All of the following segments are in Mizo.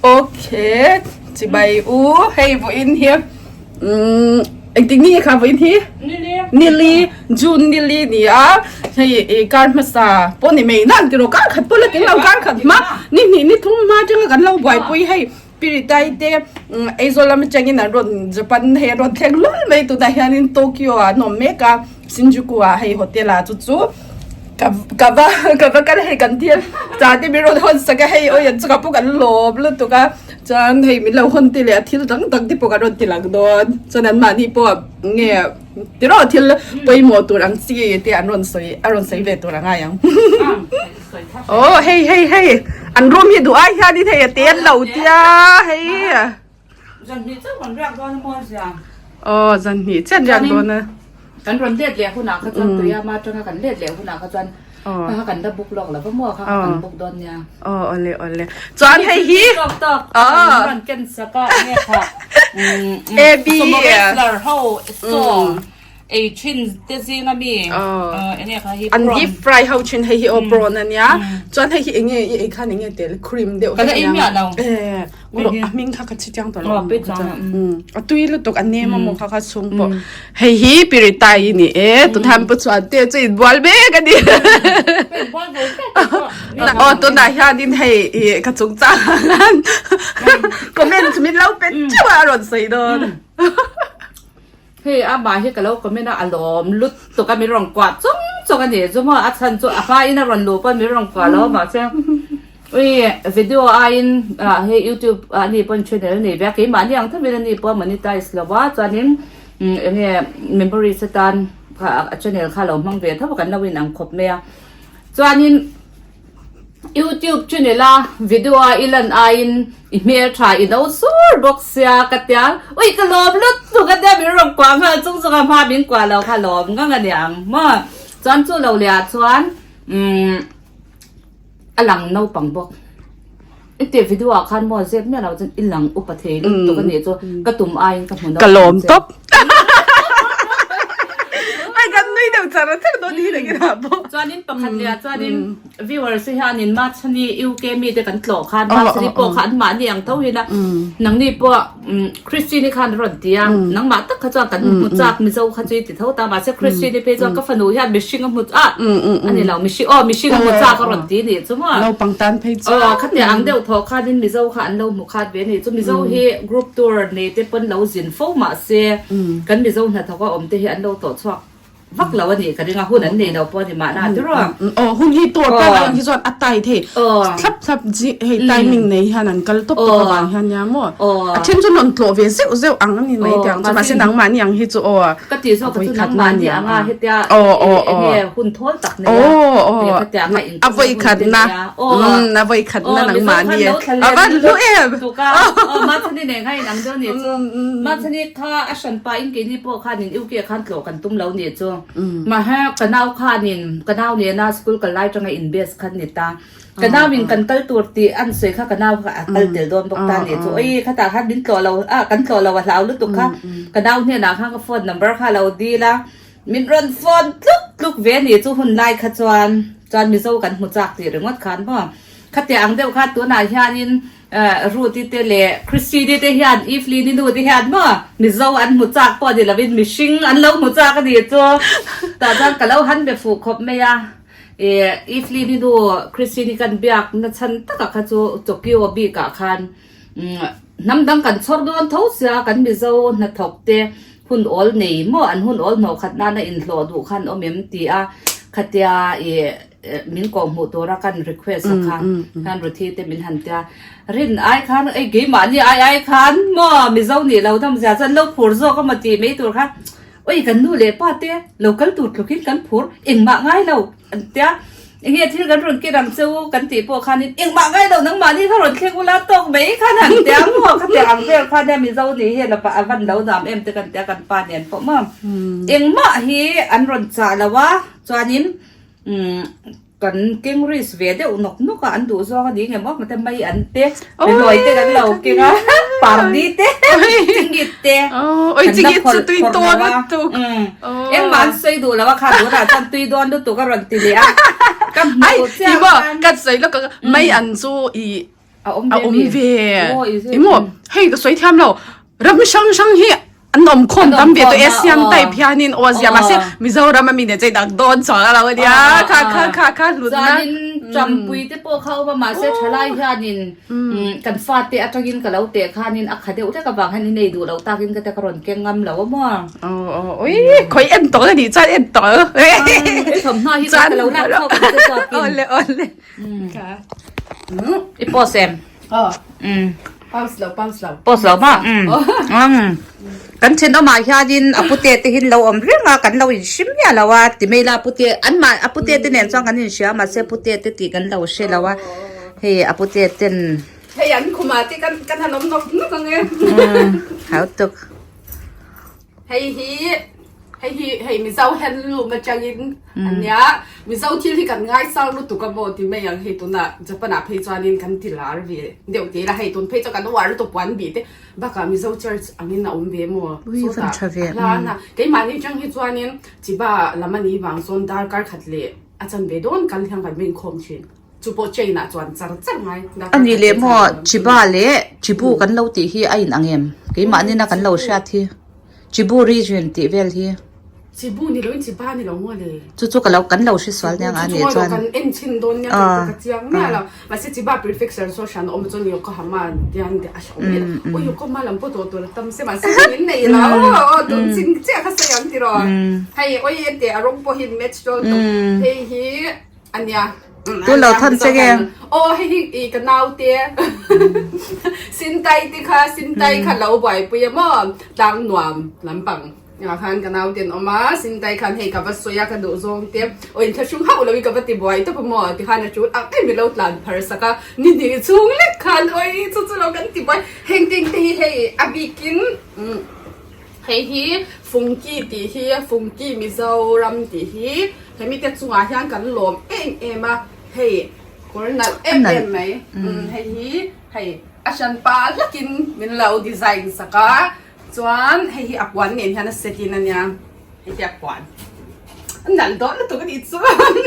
Okay, chibai u hei vawiin hi umm engtik ni nge kha vawiin hi? Nili June nili ni a hei ih kar hmasa pawh ni mai nan tiraw kar khat pawh la tling lo kar khat hma ni hnih ni thum hma atanga kan lo buaipui hei Piritai te Aizawl lam atangin an rawn Japan hei an rawn thleng lul mai tunah hianin Tokyo ah an awm mek a Shinjuku ah hei hotel ah chu chu ka ka va ka va kal hei kan thil cha te min rawn hawn sak a hei awi an chungah pawh kan lawm lutuk a chuan hei min lo hawn te leh a thil dang dang te pawh kan rawn ti lang dawn chuan an mahni pawh nge tiraw thil pawimawh tur ang chi te an rawn sawi a rawn sawi ve tur a ngai ang. Aw hei hei hei an room hi duh ai hianin hei a te an lo tia hei Zan hnih chauh kan riak dawn a maw zia. Aw zan hnih chiah an riak dawn a. Kan rawn let leh hunah kha chuan tuia ma atanga kan let leh hunah kha chuan kha kha kan la book lawk lo va maw kha kha kan book dawn nia. Aw awle awle chuan hei hi Tawk tawk kan rawn ken sak a enge kha A B Sumo wrestler ho saw Ei thin te zing a mi enge kha hi prawn. An deep fry ho thin hei hi aw prawn ania chuan hei hi enge i ei khan enge tel cream deuh Ka la ei miah lo. Eh a hming kha ka chhi chiang tawh lo a tui lutuk a nem a maw kha kha chhung pawh hei hi piritai i ni e tunah pu chuan te chu inbual mek a ni aw tunah hianin hei i ka chungchang ah khan comment min lo pe teuh a a rawn sawi dawn. Hei amah hi ka lo comment a, a lawm lutuk a, min rawn kuah chung chung a nih chu maw, a chhan chu a hma in a rawn luh pawn min rawn kuah lo mahse ui video aiin ah hei youtube ah ani pawn channel nei ve a, keimahni ang thovin ani pawh a monetize lo a chuanin eng nge memories atan kha a channel kha a lo hmang ve tho a kan lo in ang khawp mai a chuanin. Youtube channel a video a i lan aiin i hmel tha i no sur bawk sia ka tia ui ka lawm lutuk a tia min rawn kuah nghal chung chung a hma min kuah lo kha lawm ngang a niang maw chuan chu lo leh ah chuan umm a lang naupang bawk i tih video ah khan maw zep miah lo chuan i lang upa thei lutuk a nih chu ka tum aiin ka hmu Ka lawm tawp. Ai kan nui deuh char char dawn hi leh kina pawh. Chuanin pakhat leh ah chuanin viewers te hianin Machhani UK mi te kan tlawh khan Machhani pawh kha an mahni ang tho hin a nangni pawh Christine khan a rawn ti a nangmah tak kha chuan kan hmu chak Mizo kha chu i ti tho ta mahse Christine phei chuan ka fanu hian mihring a hmu a ani lo mihring aw mihring a hmu chak a rawn ti nih chu maw Naupang tan phei chuan aw khatiang ang deuh thaw khanin Mizo kha an lo hmu khat ve a ni chu Mizo hi group tour nei te pawn lo zin fo mahse kan Mizo hnathawk a awm te hi an lo tawh chhuak vak lo a nih ka ring a hun an nei lo pawh a ni mahna tiraw. Aw hun hi tour plan ang hi chuan a tai thei thlap thlap chi hei timing nei hian an kal tawp tawp avang hian nia maw a then chu rawn tlawh ve zeuh zeuh ang a ni mai tiang chu mahse nangmahni ang hi chu aw Ka ti zawk chu nangmahni anga hetia enge hun thawl tak nei a ti khatia anga in a vawi khatna a vawi khatna nangmahni a van hlu em tuka aw Machhani nen khan in ang deuh nih chu Machhani kha a hran pa in keini pawh khan in UK khan tlawh kan tum lo nih chu mahse ka nau khanin ka nau nena school kal lai tanga in base khan ni ta Ka nau in kan kal tur tih an sawi kha ka nau kha a kal tel dawn bawk ta nih chu oi khatah khan min tlawh lo a kan tlawh lo a hlau lutuk kha ka nau hnenah khan ka phone number kha a lo dil a min rawn phone tluk tluk ve nih chu hun lai kha chuan chuan Mizo kan hmu chak tih ringawt khan maw khatiang ang deuh kha tunah hianin Ruth-i te leh Christine-i te hian Evelyn-i nu te hian maw Mizo an hmu chak pawh ni lovin mihring an lo hmu chak a nih chu tah chuan ka lo han be fuh khawp mai a. Ih Evelyn hi nu Christine hi kan biak na chhan takah kha chu Tokyo bikah khan hnam dang kan chhawr dawn tho sia kan Mizo hnathawk te hun awl nei maw an hun awl hnawh khat nana inhlawh duh khan awm em ti a khatia ih min kawh hmuh tura kan request a kha khan Ruthi te min han tia rin ai khan ei keimahni ai ai khan maw Mizo nih lo dam zia chuan lo phur zawk emaw tih mai tur kha Oi kan nu leh pa te lo kal tur tlukin kan phur engmah ngai lo an tia enge thil kan rawn ken ang che u kan tih pawh khanin engmah ngai lo nangmahni kha rawn thleng ula tawk mai khan han tia maw khatiang ang vel khan nia Mizo nih hian a a van lo dam em te kan tia kan pa nen pawh maw engmah hi an rawn chah lo a chuanin umm Kan keng risk ve deuh nawk nawk a, an duh zawng a ni nge maw mate mai an te, rilawi te kan lo keng a, pardi te, chingit te, kan la phawrh phawrh lo a, engmah an sawi duh lo a kha tunah chuan tui dawn lutuk a rawn ti leh a, ka hmuh chiah khan. Ka sawi lawk a, mai an chu i. A awm A ve awm mi? ve. Aw, is it? Emaw, hei ka sawi thiam lo. Ram hrang hrang hi an awm khawm An tam awm ve to khawm a, Asian aw. type hianin aw zia mahse Aw. Mizoram a mi nen chei dak dawn chuang a lo ania Aw, kha aw. kha kha kha hlutna. Chuanin Trumpui te pawh kha awm a mahse thalai hianin kan fate atangin ka lo teh khanin a kha deuh hlek avang hian in ei duh loh takin ka te ka rawn keng ngam lo a maw. Aw aw ui khawi en tawh a nih chuan en tawh. I thawmhnaw hi ka lo lak chhuak ang che chuakin. Awle awle. I post em? Aw. Um. Pause lo pause lo. Post lo ma. Um. Um. Kan thenawmah hianin a pute te hin lo awm reng a kan lo inhrim miah lo a ti mai la pute an mah a pute te nen chuan kan inhria mahse pute te tih kan lo hre lo a hei a pute ten Hei an khumah te kan kan han awm nawk nawk ang e. Um. Hau tuk. Hei hi hei hi hei Mizo handloom atangin ania Mizo thil hi kan ngaisang lutuk a maw ti mai ang hei tunah Japan ah phei chuanin kan ti lar ve deuh te ila hei tun phei chuan kan uar lutuk puan bih te bakah Mizo church angin a awm ve maw sawtah a hla na keimahni atang hi chuanin Chiba lam anih vang sawn darkar khat leh a chan ve dawn kal hian kan va inkhawm thin. Chu pawh chain ah chuan char char ngai. A nih leh maw Chiba leh Chibu kan lo tih hi a in ang em? Keimahni na kan lo hriat hi. Chibu region tih vel hi. Chibu ni loin Chiba ni lo maw le? Chu chu ka lo kan lo hre sual nia nga nih chuan. Chu kan en chhin dawn nia ka ka chiang miah lo. Mahse Chiba prefecture saw hran a awm chuan Yokohama tiang te a hre awm miah lo. Aw Yokohama lam pawh tawh tur a tam se mahse min nei lo aw tun chin chiah kha sawi ang tiraw. Hei awi ente a rawng pawh hi match dawn tawp. Hei hi Ania. Tu lo thawn che nge? Aw hei hi i ka naute Sintai te kha Sintai kha lo buaipui a maw tlang nuam lampang ah khan ka naute an awm a Sintai khan hei ka va sawi a ka duh zawng te aw inthlahrung hauh loin ka va ti buai tawp a maw tikhan a tul ang em i lo tlan phar sak a ni hnih chhung lek khan awi chu chu lo kan ti buai heng ting te hi hei a bikin Hei hi Fungki tih hi Fungki Mizoram tih hi hemi te chungah hian kan lawm em em a, hei kawr nalh em em mai hei hi hei a hranpa hlakin min lo design sak a chuan hei hi a puan nen hian a set in ania hei hi a puan a nalh dawn lutuk a nih chuan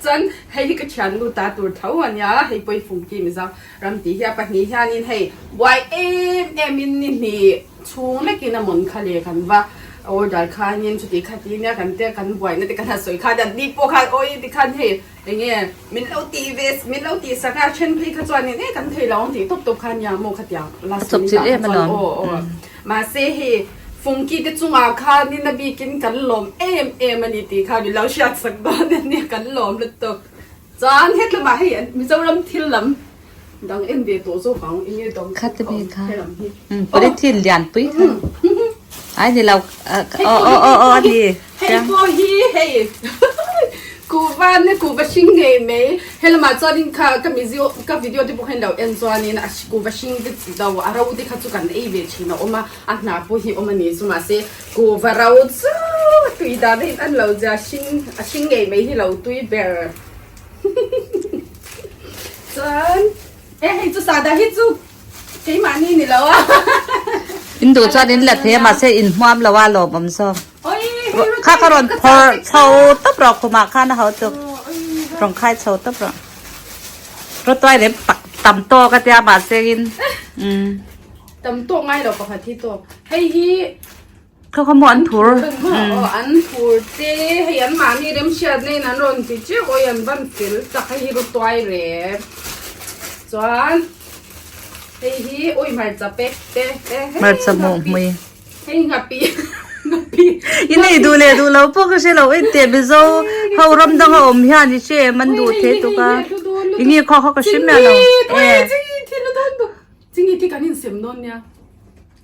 chuan hei hi ka thiannu ta tur tho ania hei pawh hi Fungki Mizoram tih hi a pahnih hianin hei buai em em in ni hnih. Chhung lekin a mawn kha leh kan va order khanin chuti khati nia kan te kan buaina te kan han sawi khan an ni pawh khan awi ti khan hei enge min lo tih ve min lo tih sak a then phei kha chuanin e kan thei lo ang tih tawp tawp kha nia maw khatiang last minute ah kha chuan aw aw mahse hei fungki te chungah khanin a bikin kan lawm em em a ni tih kha min lo hriat sak dawn a nia kan lawm lutuk chuan hetlama hei Mizoram thil lam Dang en ve tawh zawk ang enge dang Kha te mi kha polythene lian pui kha ai ni lo aw aw aw aw ani hei pawh hi hei kuhva ne kuhva hring ngei mai helamah chuanin kha ka mizio ka video te pawh khan lo en chuanin a kuhva hring te chi do a ro te kha chu kan ei ve thin a awm a a hnah pawh hi awm ani chu mahse kuhva ro chu tui dan a in an lo zia hring a hring ngei mai hi lo tui ber. Chuan e hei chu sada hi chu keimahni ni lo a. In duh chuan in la thei a mahse in hmuam lo a lawm awm zawk. Kha ka rawn phawrh chho tawp rawh khumah khan a ho tuk. Rawn khai chho tawp rawh. Rawtuai rem tak tam tawk a tia mahse in. Tam tawk ngai lo pakhat hi tawk. Hei hi Kha kha maw an thur. Aw an thur te hei an mahni remhriat na in an rawn ti chiah awi an van fel tak hei hi rawtuai rep chuan hei hi awi hmarcha pek te te hei Hmarcha mawh hmui. Hei nghapi nghapi. I nei duh leh duh lo pawh ka hre lo en teh Mizo ho ram danga awm hian i hre em an duh thei tuk a. Enge khaw khaw ka hre miah lo. Chingi thil a dawn duh. Chingi thi kan insem dawn nia.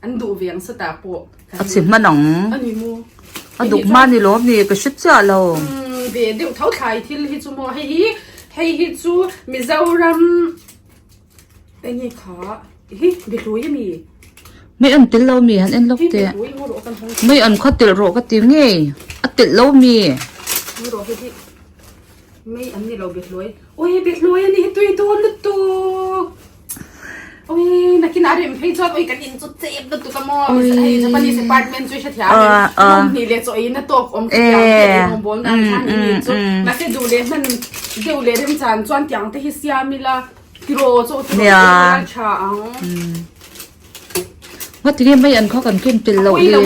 An duh ve ang sawtah pawh. A chhi hman ang. A ni maw? A duk hma ni lawm ni ka hre chiah lo. Ve deuh tho thlai thil hi chu maw hei hi hei hi chu Mizoram enge kha hi bihlui a mi? Mei an tel lo mi han en lawk teh. Mei an khaw telh rawh ka ti ngei a telh lo mi? Mei an ni lo bihlui. Ui bihlui a ni hi tui dawn lutuk. Ui nakin a rem phei chuan ui kan in chu chep lutuk a maw. Hei Japanese apartment chu i hre thiam em. Room hnih leh chaw ei na tawk awm khi tiang te ei rawngbawl nan khan in in chu. Mahse duh leh hman deuh leh remchan chuan tiang te hi siam ila. Nia. Ngatinge mai an kha kan ken tel loh le.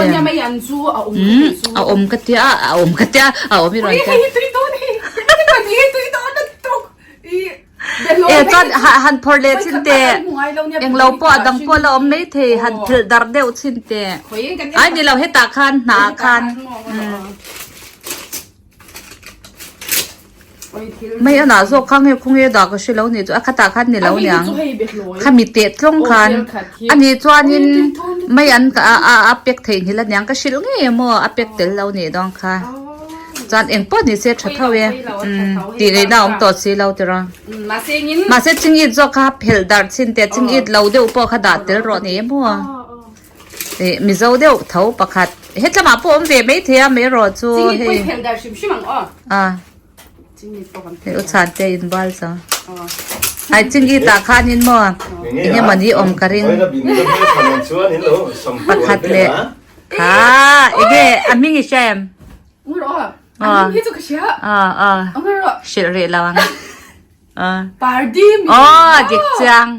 A awm ka tia a awm ka tia a awm i rawn tia. E chuan han phawrh leh chin teh englo pawh a dang pawh la awm mai thei han philh darh deuh chin teh ai ni lo hetah khan hnah ah khan Mai a nah zawk kha nge khawnge dah ka hre lo nih chu a khatah khan ni lo niang khami teh tlawng khan ani chuanin mai an a pek theih nghilh aniang ka hrilh ngei emaw a pek tel lo nih dawn kha chuan eng pawh ni se tha tho e tih ngaihna a awm tawh si lo tiraw mahse chingit zawk kha phelh darh chhin teh chingit lo deuh pawh kha dah tel rawh ni emaw. Ih Mizo deuh tho pakhat hetlamah pawh awm ve maithei a maherawh chu hei a hei u chhan te in bal chu ai chingit ah khanin maw eng emawni awm ka ring pakhat leh kha enge a hming i hria em a a hrilh rih lo ang a aw dik chiang.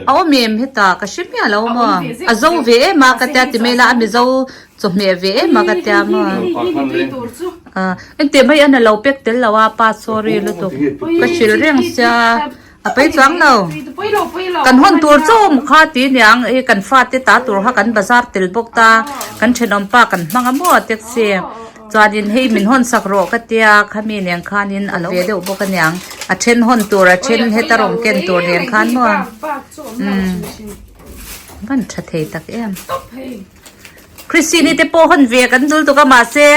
A awm em hetah ka hre miah lo maw a zo ve em a ka tia ti mai la a mizo chawhmeh ve em a ka tia maw a engteh mai an alo pek tel lo a pa sorry lutuk ka hrilh reng sia a pawi chuang lo kan hawn tur chu awm kha ti niang hei kan fate ta tur kha kan bazar tel bawk ta kan thenawm pa kan hmang a maw taxi. Chuanin hei min hawn sak rawh ka tia, khami nen khanin a lo ve deuh bawk aniang, a then hawn tur a then heta rawn ken tur nen khan maw umm van tha thei tak em. Christine te pawh hawn ve kan dul tuk a mahse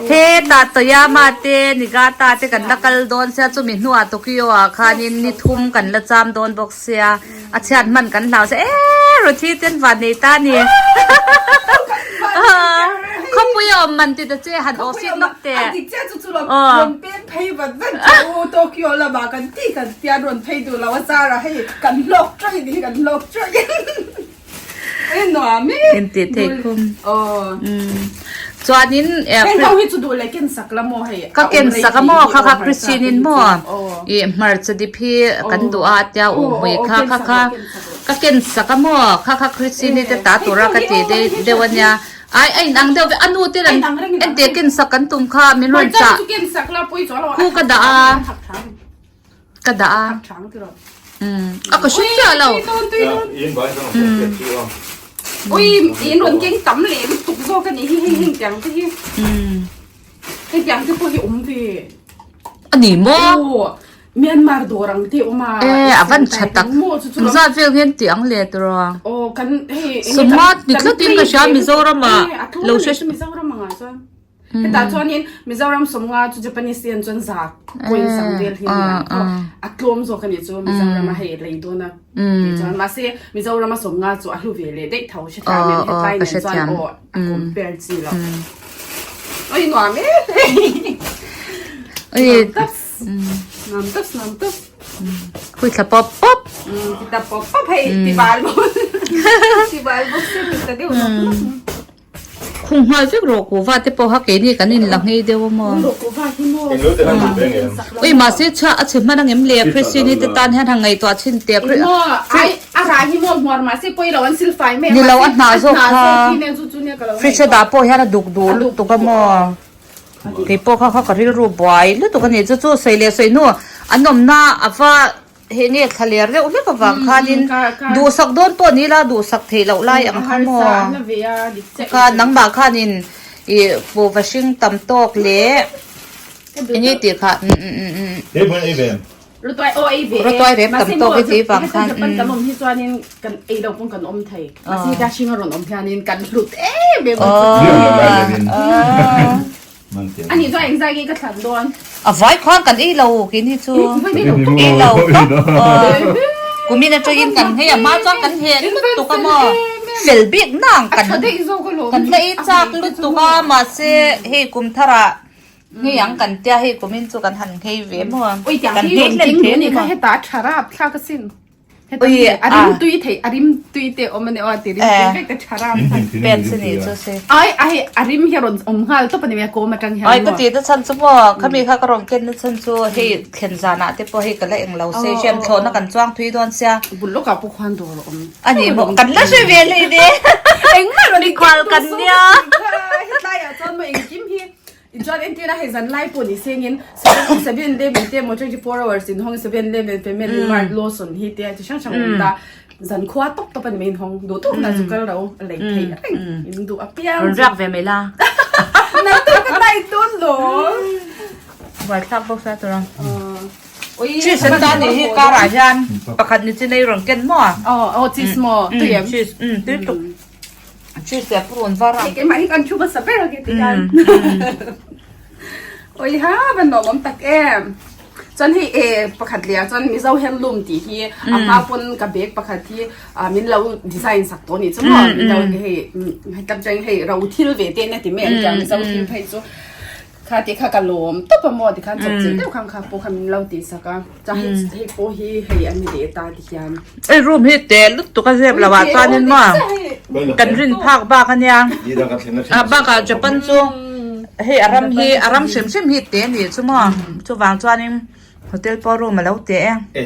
hetah Toyama te Niigata te kan la kal dawn sia chumi hnuah Tokyo ah khanin ni thum kan la cham dawn bawk sia a chhiat hman kan hlau sia eee Ruthi ten van nei ta ni khawpui a awm man ti ta che han awh fik lawk teh. A dik chiah chu chu lo rawn pen phei vat vat che u Tokyo lamah kan ti kan tia rawn phei duh lo a zar a hei kan hlawk tawih ni hi kan hlawk tawih e nuam e in tih theih khum chuanin heng ho hi chu duh leh ken sak la maw hei ka ken sak a maw kha kha Christine in maw i hmarcha dip hi kan duh a tia u hmui kha kha kha ka ken sak a maw kha kha Christine te ta tura ka tih deuh ania ai a in ang deuh ve a nu te ran ente ken sak kan tum kha min rawn chah khu ka dah a ka dah a a ka hre chiah lo ui in rawn keng tam leh lutuk zawk a nih hi hei heng tiang te hi hei tiang te pawh hi awm ve a ni maw Myanmar dawr ang te awm a e a van tha tak zat vel hian tih ang leh tawh a aw kan hei Sawmngat ni tlatin ka hria Mizoram ah lo hre Mizoram angah chuan Hetah chuanin Mizoram sawmnga chu Japanese te an chuan za point sang vel hi ania a tlawm zawk a nih chu Mizoram a hei lei dawn a tih chuan mahse Mizoram a sawmnga chu a hlu ve leh daih tho hre thiam em hetlai nen chuan aw a compare chi lo oi nuam e nuam taps nuam taps nuam taps Khui thla pawp pawp ti ta pawp pawp hei ti bal bawk ti bal bawk se ti ta deuh lawk lawk. Khung nghal vek rawh kuhva te pawh kha keini kan in la nghei deuh a maw. Ui mahse chhuah a chhe hman ang em le Christine te tan hian han ngaihtuah chhin teh ni lo a hnah zawk kha fridge a dah pawh hian a duk duh lutuk a maw keipawh kha kha ka rilru buai lutuk a ni chu chu sawi leh sawi hnu an awmna ava Hei nge thla ler deuh hlek avang khanin duhsak dawn pawh ni la duhsak theih loh lai ang kha maw kha nangmah khanin ih kuhva hring tam tawk leh enge tih kha rawtuai rep tam tawk i tih vang khan A vai khan kan ei lo keini chu ei lo tawp kumin atangin kan hei a hma chuan kan heh lutuk a maw fel bik nang kan kan la ei chak lutuk a mahse hei kum tharah ngei ang kan tia hei kumin chu kan han nghei ve maw kan nghei hlen thei a ni maw. Oi a rim tui thei a rim tui te awm ani aw ti rim tui vek te tha ram pet se ni chu se ai ai a rim hi rawn awm nghal tawp ani mai kawm atang hian ai ka ti na chhan chu maw khami kha ka rawn ken na chhan chu hei thlen zan ah te pawh hei ka la eng lo se hian thlawhna kan chuang thui dawn sia bul lawkah pawh khuan dawr a awm ani maw kan la hre ve hlei ne engmah rawn mikhual kan nia hetlai ah chuan maw engkim hi Chuan entirna hei zan lai pawh ni sengin 7-11 te emaw 24 hours in hawng 7-11 family mart Lawson hi te chi hrang hrang awm ta zan khua tawp tawp a ni mai in hawng duh tawk na chu kal ro a lei theih reng in duh apiang rawn riak ve mai la na tu ka tai tun lo buaithlak bawk sia tur ang cheese an ta nih hi car ah hian pakhat ni chin ei rawn ken maw aw aw cheese maw tui em cheese tui tuk Cheese leh purun var a. Keimah hi kan thu hmasa ber a ti hian. Oi ha van nuam awm tak em. Chuan hei e pakhat leh ah chuan Mizo handloom tih hi a hma pawn ka bag pakhat hi min lo design sak tawh a nih chu maw. Min lo hei hetlam chuan hei ro thil ve te na ti mai an tia Mizo thil phei chu. Kha tih kha ka lawm tawp a maw tikhan chawp chilh deuh khan kha pawh kha min lo tih sak a chuan hei hei pawh hi hei an ni leh ta ti hian. Hei room hi teh lutuk a zep lo ah chuanin maw kan rin phak bak ania ah bakah Japan chu hei a ram hi a ram hrim hrim hi teh a nih chu maw chuvang chuanin hotel pawh room a lo teh e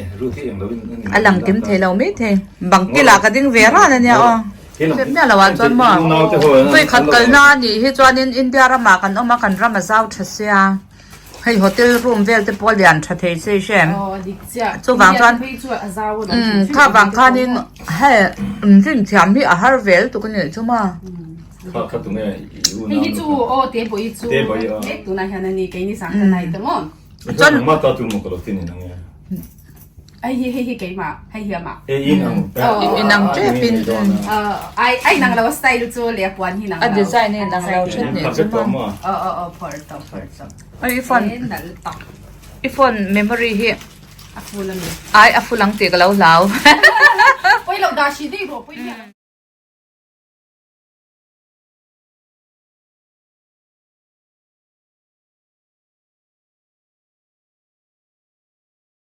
a lang kim thei lo mai thei bang kilah ka ding ve ran ania aw. Hrep miah lo ah chuan maw vawi khat kalna a nih hi chuanin India ramah kan awm a kan ram a zau tha sia hei hotel room vel te pawh a lian tha thei che i hre em chuvang chuan umm kha vang khanin hei rin thiam hi a har vel tuk a nih chu maw. Chuan. Hei hi hei hi keimah hei hi amah. E in ang. In ang tep in. Ai ai nang lo style chu le puan hi nang lo. A design hi nang lo thet nih chu ma. O o o phor to phor to. Ai phone. Nal tak. I phone memory hi a full ami. Ai a full ang tih ka lo hlau. Poi lo da shi dei ro poi.